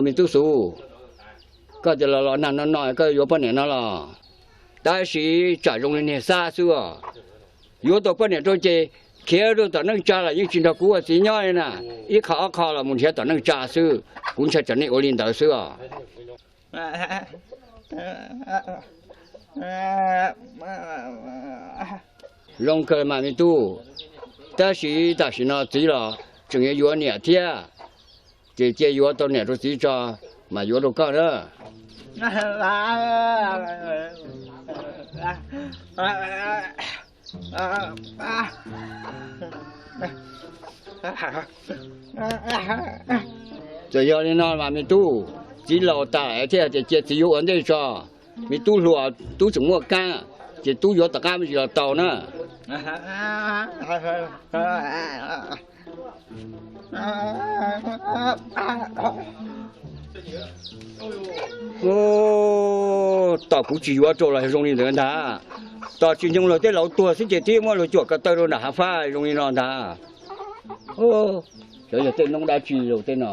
Me tub Xuv, koj tias los los nag no no koj yuav poj niam no los? Tab sis tsam zoo li niag Xab xwb os. Yuav tau poj niam rau ces khiav rau tom neej tsa los yeej tsis nrog kuv ua txiv nyob li na. Ib qho ob qho los mus nrhiav tom neej tsa xwb. Kuv ntshai tsam nej ua li ntawd xwb os. Zoo kawg mas me tub, tab sis tam sim no txiv los tseem yuav yuav niam thiab, ces cia yuav tau niam rau txiv tso, mas yuav rau koj na. Txawm yog li no mas me tub, txiv laus tas thiaj tias cia txiv yuav ua ntej tso. Me tub hluas tub tseem muaj kab, ces tub yuav tom qab me ntsis los tau na. Tos kuv tsis yuav rau los zoo li ntawd ntag. Tos tsis nyoog luag tej laus tuag xwb ces twb muab luag cuam ko taw rau nram hav fab zoo li no ntag. Xyov yog tej noob dab tsi los tej no.